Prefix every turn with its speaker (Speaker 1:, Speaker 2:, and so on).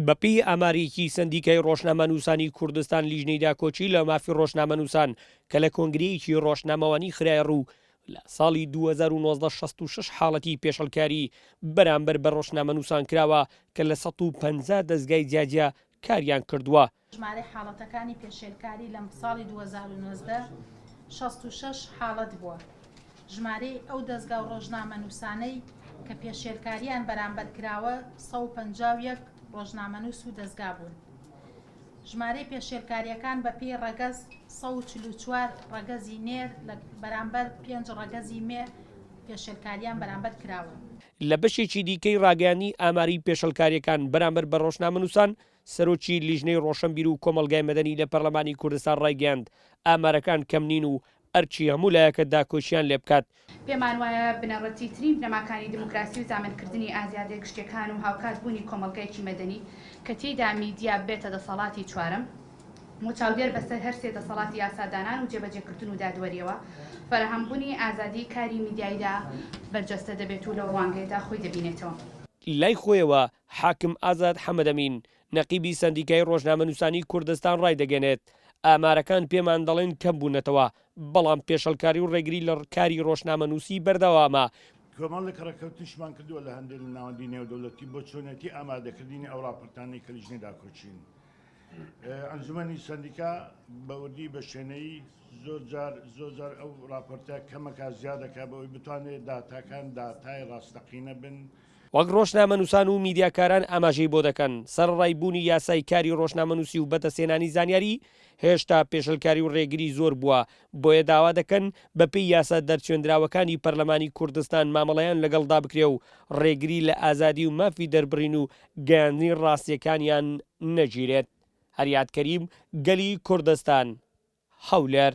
Speaker 1: بەپێی ئامارێکی سەندیکای ڕۆژنامەنووسانی کوردستان لیژنەی داکۆکی لە مافی ڕۆژنامەنووسان کە لە کۆنگرەیەکی ڕۆژنامەوانی خرایە ڕوو لە ساڵی 2019 66 حاڵەتی پێشڵکاری بەرامبەر بە ڕۆژنامەنووسان کراوە کە لە 150 دەزگای جیاجیا کاریان کردووە.
Speaker 2: ژمارەی حاڵەتەکانی پێشێلکاری لە ساڵی 2019 66 حاڵەت بووە. ژمارەی ئەو دەزگا و ڕۆژنامەنووسانەی کە پێشێلکارییان بەرامبەر کراوە 151 ڕۆژنامەنووس و دەزگا بوون. ژمارەی پێشێلکارییەکان بەپێی ڕەگەز 144 ڕەگەزی نێر لە بەرامبەر پێنج ڕەگەزی مێ پێشێلکارییان بەرامبەر کراوە.
Speaker 1: لە بەشێکی دیکەی ڕاگەیاندنی ئاماری پێشڵکارییەکان بەرامبەر بە ڕۆژنامەنووسان، سەرۆکی لیژنەی ڕۆشەنبیر و کۆمەڵگای مەدەنی لە پەرلەمانی کوردستان ڕایگەیاند، ئامارەکان کەم نین و ئەرکی هەموو لایەکە داکۆکییان لێ بکات.
Speaker 3: پێمان وایە بنەڕەتیترین بنەماکانی دیموکراسی و زامنکردنی ئازیادیە گشتیەکان و هاوکات بوونی کۆمەڵگایەکی مەدەنی کە تێیدا میدیا ببێتە دەسەڵاتی چوارەم و چاودێر بەسەر هەرسێ دەسەڵاتی یاسادانان و جێبەجێکردن و دادوەریەوە، فەراهەمبوونی ئازادیی کاری میدیاییدا بەرجەستە دەبێت و لەو ڕوانگەیەدا خۆی دەبینێتەوە.
Speaker 1: لای خۆیەوە حاکم ئازاد حەمەدەمین، نەقیبی سەندیکای ڕۆژنامەنووسانی کوردستان ڕایدەگەنێت، ئامارەکان پێمان دەڵێن کەمبوونەتەوە، بەڵام پێشەڵکاری و ڕێگری لە کاری ڕۆژنامەنووسی بەردەوامە.
Speaker 4: کۆمەڵێک ڕێککەوتنیشمان کردووە لە هەندێک لە ناوەندی نێودەوڵەتی بۆ چۆنیەتی ئامادەکردنی ئەو ڕاپۆرتانەی کە لیژنەی داکۆکین ئەنجومەنی سەندیکا بە وردی بە شێنەیی زۆر جار زۆر جار ئەو ڕاپۆرتە کەمەکا زیادەکا بەوەی بتوانێت داتاکان داتای ڕاستەقینە بن.
Speaker 1: وەک ڕۆژنامەنووسان و میدیاکاران ئاماژەی بۆ دەکەن، سەرەڕای بوونی یاسای کاری ڕۆژنامەنووسی و بەدەستهێنانی زانیاری، هێشتا پێشلکاری و ڕێگری زۆر بووە، بۆیە داوا دەکەن بەپێی یاسا دەرچوێندراوەکانی پەرلەمانی کوردستان مامەڵەیان لەگەڵدا بکرێ و ڕێگری لە ئازادی و مافی دەربڕین و گەیاندنی ڕاستییەکانیان نەگیرێت. هەریاد کەریم، گەلی کوردستان، هەولێر.